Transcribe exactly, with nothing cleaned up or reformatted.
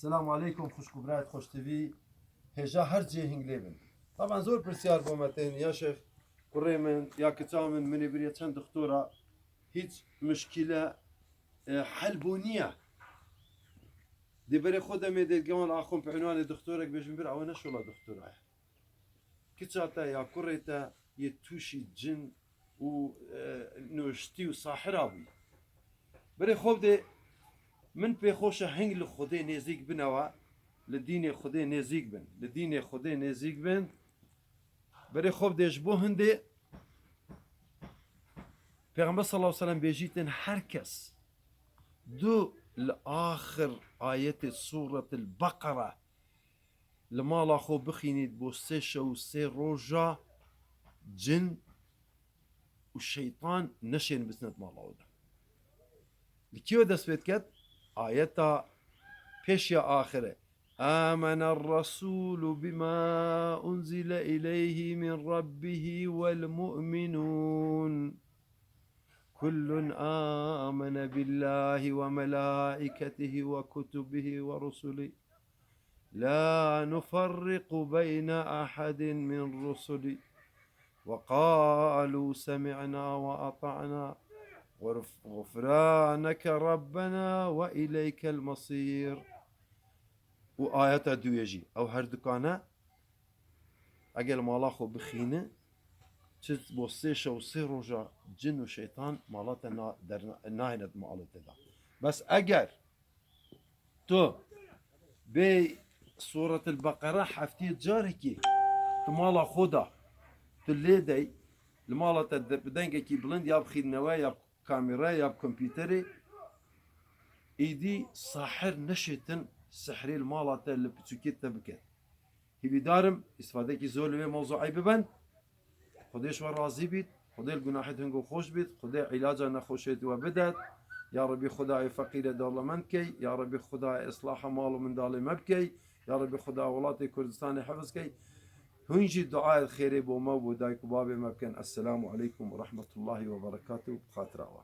Selamu aleykum, xwişk û birayet xweştivî. Hêja her cihê hingilê bin. Taban zor pirsyar bo me tên, ya şêx, kurê min, ya kiça min, min ê biriye çend doktora, hiç muşkile, e, hel bo niye. Dê berê xwe demê dê gewan axun bi unwanê doktorek bêjin bir, ewe ne şola doktora ye. Kiça te ya kurê te yê tûşî cin û, e, nûştî û sahira bûyî. Berê xwe bidê, min pê xweş e hing li Xwedê nêzîk bin ewa, li dînê Xwedê nêzîk bin, li dînê Xwedê nêzîk bin. Berê xwe bidê ji bo hindê Pêxember sallallahu aleyhi ve sellem bêjîtin her kes du li axir ayetê Sûretil Beqere li mala xwe bixînît bo sê şev û sê roja cin û şeytan neşên biçine di mala we de. Li kî we dest pê diket? Ayeta pêş ya axire. آمن الرسول بما أنزل إليه من ربه والمؤمنون. كل آمن بالله وملائكته وكتبه ورسله لا نفرق بين أحد من رسله وقالوا سمعنا وأطعنا غرف-، غفرانك ربنا وإليك المصير. Û ayeta duyê jî, ew her dukane eger li mala xwe bixîne, çi bo sê şev û sê roja cin û şeytan mala te na-, derna-, nahêne di mala te de. Bes eger tu bê Sûretil Beqere heftiyê carekê tu mala xwe de tu lê dey, li mala te de-, bi dengekî bilind ya bi xînnewe ya bi kamera ya bi kompîterê, îdî sahir neşêtin sihrê li mala te li piçûkê te biket. Hîvîdar im îstifadekî zor li vê mewzûeyî bibin. Xwedê ji we razî bît, Xwedê li gunahê hingû xweş bît, Xwedê îlaca nexweşiyê di we bidet. Ya Rebî Xwedayê feqîrê dewlemend key, ya Rebî Xwedayê islaha mal û mindalê me bikey, ya Rebî Xweda welatê Kurdistanê hifz key. Hûn jî duayê xêrê bo me û bo dayik û babê me bikin. Esselamu aleykum ve rahmetullahi ve berekatuhu. Bi xatira we.